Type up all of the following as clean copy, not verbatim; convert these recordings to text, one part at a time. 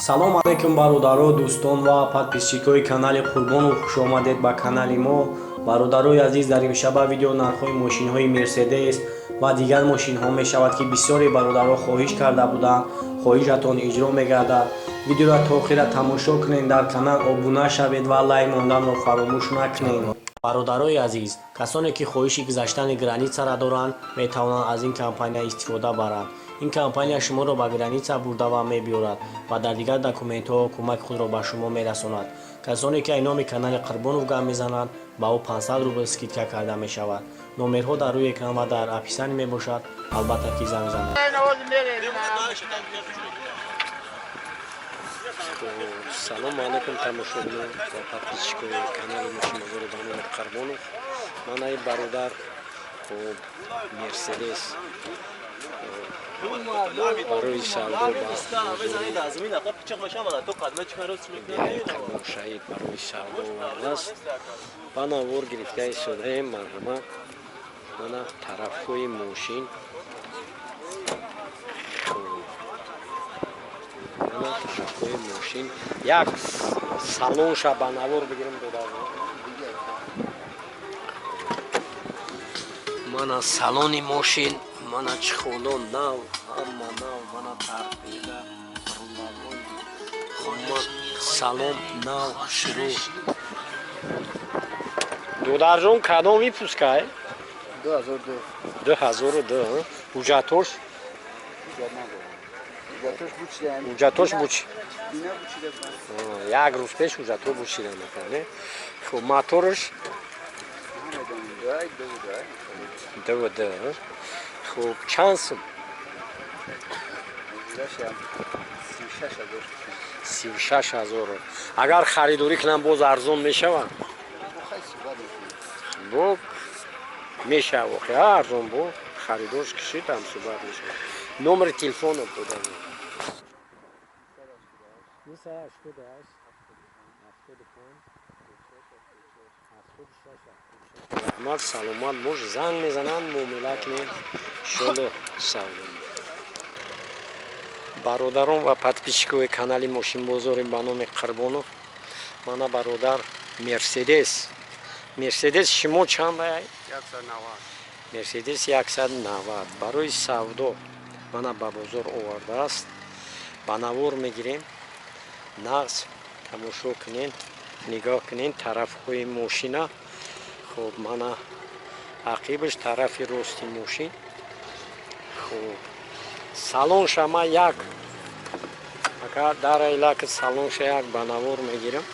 Салом алейкум, бародаро, дӯстон ва подписчикои канали Қурбонов, хушомадед ба канали мо. Бародарои азиз, дар имшаба видео нархҳои мошинҳои Мерседес ва дигар мошинҳо мешавад, ки бисёре бародаро хоҳиш карда буданд. Хоҳишатон иҷро мегардад. Видеоро то охира тамошо кунед, дар канал обуна шавед ва лайк монданро фаромӯш накунед. Бародарои азиз, касоне ки хоҳиши гузаштани границара доранд, метавонанд аз ин компания истифода баранд. Ин компания шуморо ба граница бурда ва мебиёрад ва дар дигар документҳо кӯмаки худро ба шумо мерасонад. Касоне ки номи канали Қурбонов гап мезананд, ба ӯ 500 рубл скидка карда мешавад. Номерҳо дар рӯи экран ва дар описание мебошад. Албатта ки занг занед. Салому алайкум, тамошобинон ва подписчикои канали мошинбозори ба номи Қурбонов. Манаи бародар, хуб, Мерседес барои савдо ба Қурбоншаҳид барои савдо овардааст. Ба навор гирифта истодаем. Марҳамат, мана тарафҳои мошин, мана тарафҳои мошин. Як салонша ба навор бигирем, дода. Мана салони мошин, мана чхоло нав, ҳама нав, мана торпеда, рулавой, салон нав, шурӯъ. Додарҷон, кадом выпускай? 2002. 2002. Ҳуҷҷатош? Ҳуҷҷатош буч як рӯз пеш ҳуҷҷатҳо бучида накард. Хуб, моторш ДВД. Хуб, чанд сум? 36 000. Агар харидорӣ кунам, боз арзон мешавад? Бо мешава, воқеа арзон бо харидорш кишид, ҳам суҳбат мешавад. Номери телефонро додам: 988 75 76 76. Раҳмат, саломат бош. Занг мезананд, муомила кунем, иншолло савдо. Бародарон ва подписчикои канали мошинбозори ба номи Қурбонов, мана бародар Мерседес. Мерседес шумо чанд? Мерседес 190 барои савдо мана ба бозор овардааст. Ба навор мегирем. Нағз тамошо кунен, нигоҳ кунен тарафҳои мошина. Хуб, мана ақибаш, тарафи рости мошин. Хуб, салонша ма як ака дарайлак, салонша як ба навор мегирам.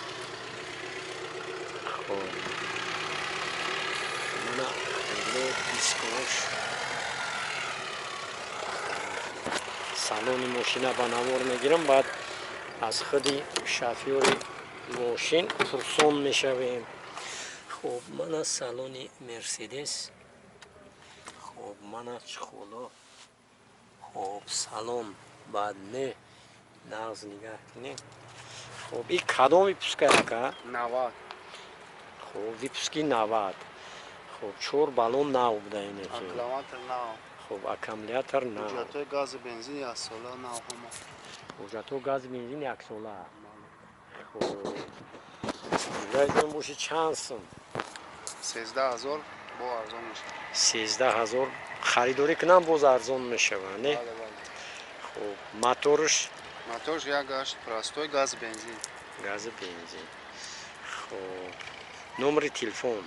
Хуб, мана дискош, салони мошина ба навор мегирам. Баъд аз худи шофёри мошин пурсон мешавем. Хуб, мана салони Мерседес. Хуб, мана чхоло. Хуб, салон баъд не, нағз нигаҳ кунем. Хуб, и кадом выпуска, ака? 90. Хуб, выпуски 90. Хуб, чор баллон нав буда инеки. Хуб, аккумулятор нав. Ҳуҷҷатҳои газу бензин яксола, нав ҳама. Ҳуҷҷатҳо газу бензин яксола. Хуб, боши, чанд сум? 13 000, бо арзон мешавад. 13 000 харидорӣ кунам, боз арзон мешавад, не? Хуб, моторш? Моторш як гашт простой, газу бензин. Газу бензин. Хуб, номери телефон?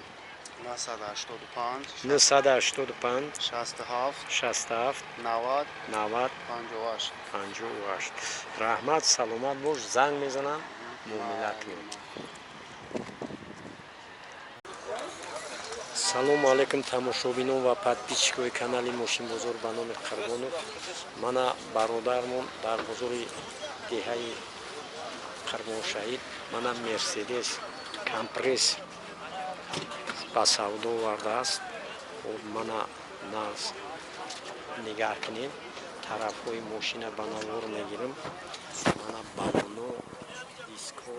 985. 985. 67. 67. 90. 90. 58. 58. Раҳмат, саломат бош. Занг мезанам, муомила кунем. Салому алайкум, тамошобинон ва подписчикои канали мошинбозор ба номи Қурбонов. Мана бародармон дар бозори деҳаи Қурбоншаҳид мана Мерседес компресс ба савдо овардааст. Хуб, мана нағз нигаҳ кунем, тарафҳои мошина ба навор мегирам. Мана баллоно, дискҳо,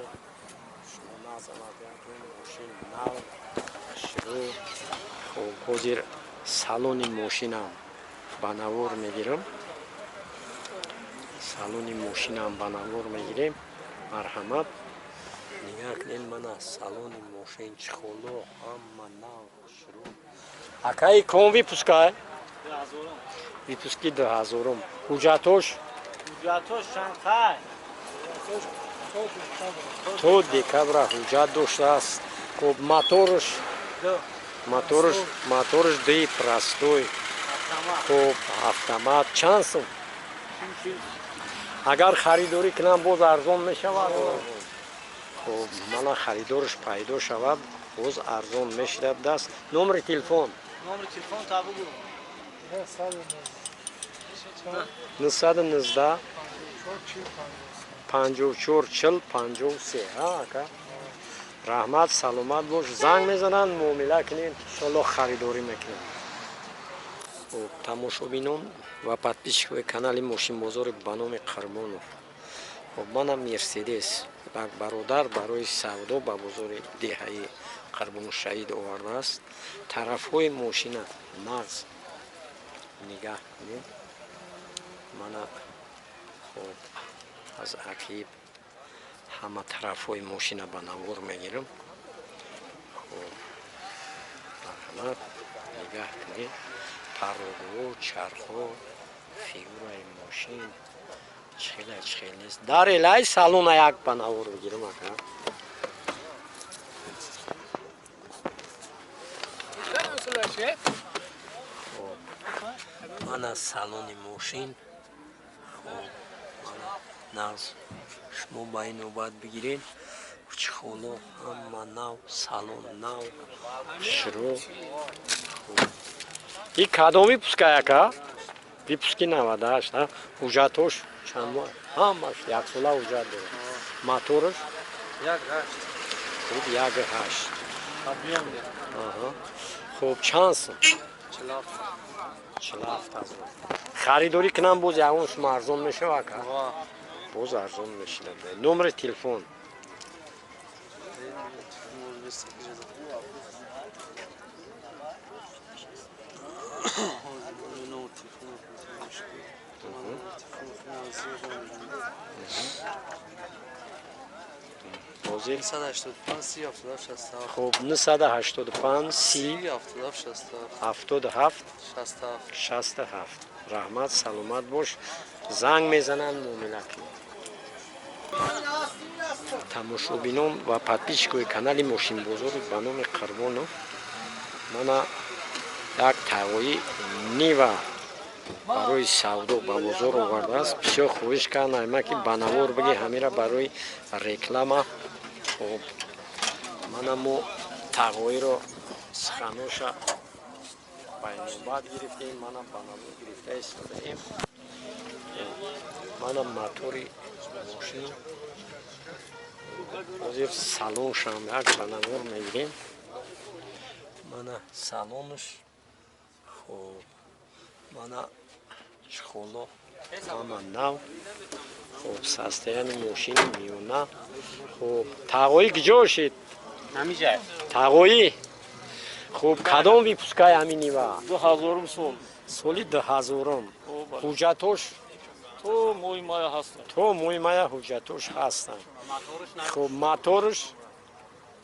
шумо нағз мошин нав, хушрӯ. Хуб, ҳозир салони мошинам ба навор мегирам. Салони мошинам ба навор мегирем. Марҳамат, нигаҳ кунед, мана салони мошин, чехоло ҳама нав, хушрӯ. Акаи, ком выпускай? Выпуски 2000-ум. Ҳуҷҷатош? Ҳуҷҷатош чанд? То декабра ҳуҷҷат доштааст. Хуб, моторш? Моторш ди простой. Хуб, автомат. Чанд сум? Агар харидорӣ кунам, боз арзон мешавад? Хуб, мана, харидорш пайдо шавад, боз арзон мешавад. Даст номери телефон? Номери телефон та бугу. 919 54 40 53. Ака, раҳмат, саломат бош. Занг мезананд, муомила кунед, иншолло харидорӣ мекунем. Хуб, тамошобинон ва подписчикои канали Мошинбозори ба номи Қурбонов, хуб, мана Мерседес як бародар барои савдо ба бозори деҳаи Қурбоншаҳид овардааст. Тарафҳои мошина нағз нигаҳ кунед, мана. Хуб, аз ақиб ҳама тарафҳои мошина ба навор мегирам. Хуб, марҳамат, нигаҳ кунед, порогҳо, чархҳо, фигураи мошин чихела, чихел нест. Дар элай салона як ба навор бигирам, ака. Хуб, мана салони мошин. Хуб, мана, нағз шумо ба ин навбат бигиред. Чехоло ҳама нав, салон нав, хушрӯ. И кадом выпускай, ака? Выпуски 98. Ҳуҷҷатош чанд моҳ? Ҳамаш яксола ҳуҷҷат дорад. Мотораш? 1,8. Хуб, 1,8. Хуб, чанд сум? 47 000. Харидорӣ кунам, боз ягон сум арзон мешава, ака? Боз арзон мешавад. Номери телефон? Ҳозир. 985 30 77 67. Хуб, 985 30 77 67. 77 67. 67. Раҳмат, саломат бош. Занг мезананд, муомила кунед. Тамошобинон ва подписчикои канали Мошинбозори ба номи Қурбонов, мана як тағоӣ Нива барои савдо ба бозор овардааст. Бисёр хоҳиш кард найма, ки ба навор биги ҳамира барои реклама. Хуб, мана мо тағоиро суханоша ба инобат гирифтем, мана ба навор гирифта истодаем. Мана мотори мошин. Ҳозир салоншам як ба навор мегирем. Мана салонаш. Хуб, мана чехоло ҳама нав. Хуб, состояние мошини миёна. Хуб, тағоӣ, куҷо шид? Ҳамиҷа. Тағоӣ, хуб, кадом выпускай ҳамин Нива? 2000-ум сол. Соли 2000-ум. Ҳуҷҷатош? То моҳи мая ҳастанд. То моҳи мая ҳуҷҷатош ҳастанд. Хуб, моторш?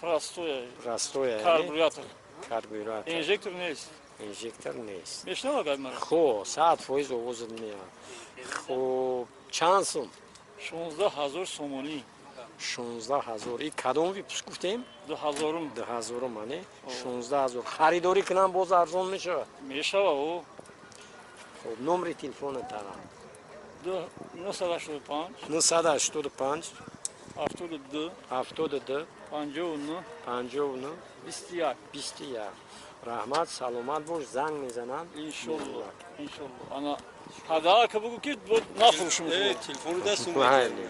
Простой. Простой. Карбюратор. Карбюратор. Инжектор нест. Инжектор нест. Мешнава гап мара? Хуб, 100% овозат меяд. Хуб, чанд сум? 16 000 сомонӣ. 16 000. И кадом выпуск гуфтем? 2000-ум. 2000-ум, ане, 16 000. Харидорӣ кунам, боз арзон мешавад? Мешава о. Хуб, номери телефона тара. 985. 985. 72. 72. 59. 59. 21. 21. Раҳмат, саломат бош. Занг мезананд. Иншолло, иншолло. Ана падака бугу, ки нафурӯшум. Телефони дастум. Майли.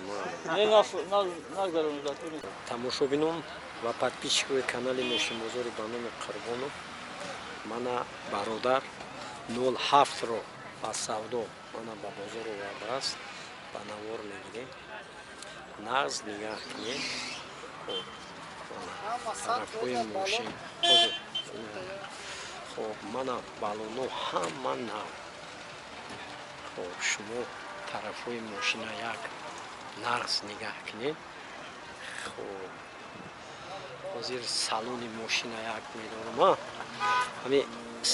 Не, нагзарам. Тамошобинон ва подписчикои канали Мошинбозори ба номи Қурбонов, мана бародар 07-ро ба савдо мана ба бозор овардааст, ба навор мегирем. Нағз нигаҳ кунем. Хуб, тарафҳои мошин. Хуб, мана баллоно ҳама нав. Хуб, шумо Тарафҳои мошина як нағз нигаҳ кунед. Хуб, ҳозир салони мошина як медорам. А ҳами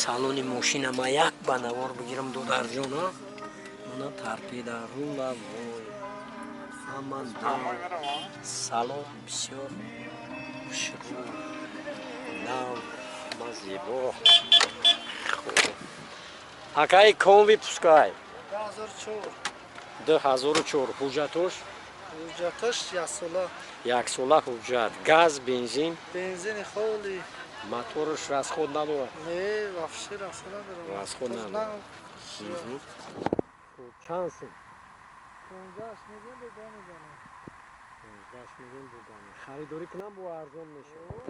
салони мошина ма як ба навор бигирам, додарҷон. А мана торпеда руловой, ҳама нав, салон бисёр хушрӯ, нав, ма зебо. Хуб, акаи, комби пускай? 2004. 2004. Ҳуҷҷатош? Ҳуҷҷаташ яксола. Яксола ҳуҷҷат. Газ, бензин? Бензини холи. Мотораш расход надорад? Не, вообще расход надорад. Расход надорад. Чанд сум? 15 мегӯем, бега мезанем. 15 мегӯем, бугани. Харидорӣ кунам, бо арзон мешавад.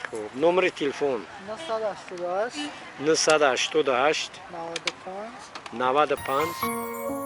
Хуб, номери телефон? 988. 988. 95. 95.